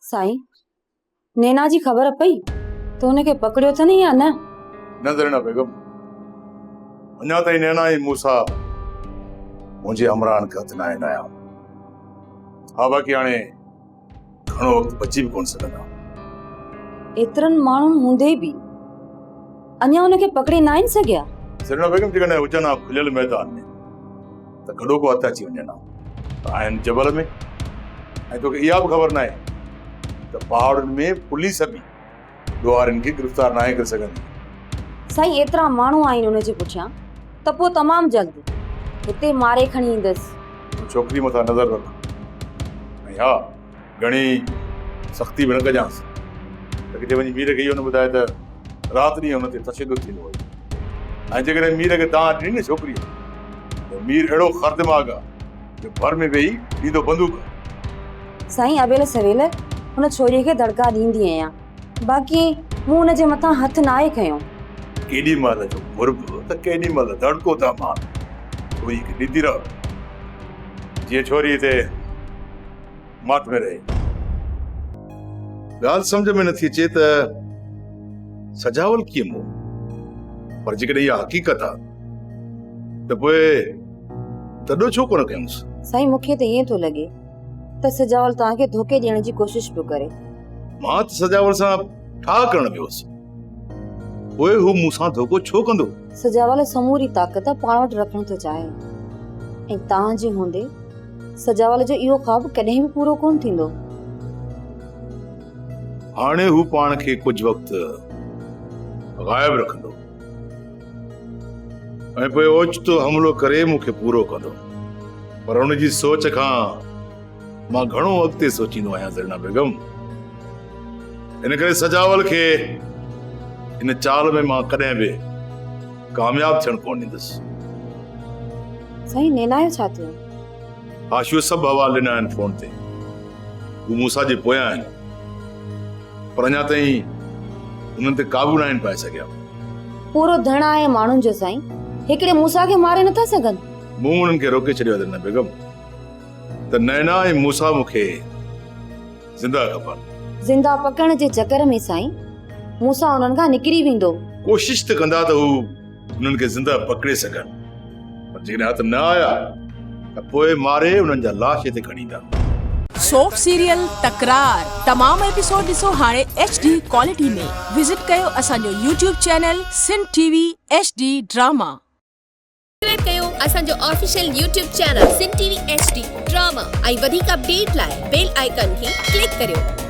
سائين، نينا جي خبر پئي ته هن کي پڪڙيو اٿن يا نه؟ نه زرينا بيگم، اڃا تائين نينا ۽ موسيٰ منهنجي همراهن کي هٿ ناهن آيا. ها باقي هاڻي گهڻو وقت بچي به ڪونه سگهندا. ايترن ماڻهن هوندي به اڃا هن کي پڪڙي ناهن سگهيا؟ زرينا بيگم، جيڪڏهن هجن ها کليل ميدان ۾ ته گڏوڪو هٿ اچي وڃن ها. ته آهن جبل ۾ ۽ توکي اها به خبر ناهي ته پهاڙن ۾ پوليس به ڏوهارين کي گرفتار ناهي ڪري سگهندي. سائين ايترا ماڻهو آهن ان جي پٺيان ته پوء تمام جلد هتي ماري کڻي ايندس. تون ڇوڪري مٿان نظر رک ۽ ها گهڻي سختي به نه ڪجانس ته ڪٿي وڃي مير کي اهو نه ٻڌائي ته رات ڏينهن هن تي تشدد ٿيندو هيو ۽ جيڪڏهن مير کي دانهن ڏني نه ڇوڪريء ته مير اهڙو خردماغ آ جو ڀر ۾ ويهي ڏيندو بندوق. سائين اويل سويل هن ڇوريء کي دڙڪا ڏيندي آهيان باقي مون هن جي مٿان هٿ ناهي کنيو. ڪيڏي مهل جو مرب ته ڪيڏي مهل دڙڪو ٿا مان ڇوريء کي ڏيندي رهه جيئن ڇوري هتي ماٺ ۾ رهي. ڳالهه سمجهه ۾ نٿي اچي ته سجاول ڪيئن مئو؟ پر جيڪڏهن اها حقيقت آ ته پوء تڏو ڇو ڪونه ڪيونس؟ سائين مون کي ته ائين ٿو لڳي ته سجاول توهان کي ڌوڪي ڏيڻ جي ڪوشش پيو ڪري. مان ته سجاول سان ٺاهه ڪرڻ ويو هوس. پوء هو مون سان ڌوڪو ڇو ڪندو؟ سجاول سموري طاقت پاڻ وٽ رکڻ ٿو چاهي ۽ توهان جي هوندي سجاول جو اهو خواب ڪڏهن به پورو ڪونه ٿيندو. هاڻي هو پاڻ کي ڪجهه وقت غائب رکندو ۽ پوء اوچتو حملو ڪري مون کي پورو ڪندو. پر هن جي سوچ کان مان گهڻو اڳتي سوچيندو آهيان زرينا بيگم. ان ڪري سجاول کي ان چال ۾ مان ڪڏهن به ڪامياب ٿيڻ ڪونه ڏيندس. سائين نينا جو ڇا ٿيو؟ هاشوء سڀ حوال ڏنا آهن فون تي. هو موسيٰ جي پويان آهن پر اڃا تائين انهن تي قابو ناهن پائي سگهيا. پورو ڌڻ آهي ماڻهن جو سائين، هڪڙي موسيٰ کي ماري نٿا سگهن. مون انهن کي روڪي ڇڏيو آهي درنا بيگم ته نينا ۽ موسيٰ مون کي زنده کپن. زنده پڪڙڻ جي چڪر ۾ سائين موسيٰ انهن کان نڪري ويندو. ڪوشش ته ڪندا ته هو انهن کي زنده پڪڙي سگهن پر جيڪڏهن هٿ نه آيا ته پوء ماري انهن جا لاش هتي کڻي ايندا. سوپ سيريل تڪرار تمام ايپيسوڊ ڏسو هاڻي ايڇ ڊي ڪوالٽي ۾ وزٽ ڪيو اسان جو YouTube channel Sindh T V H D drama. Subscribe ڪيو اسان جو official YouTube channel Sindh T V H D drama ۽ وڌيڪ اپڊيٽ لاء بيل آئيڪان کي ڪلڪ ڪريو.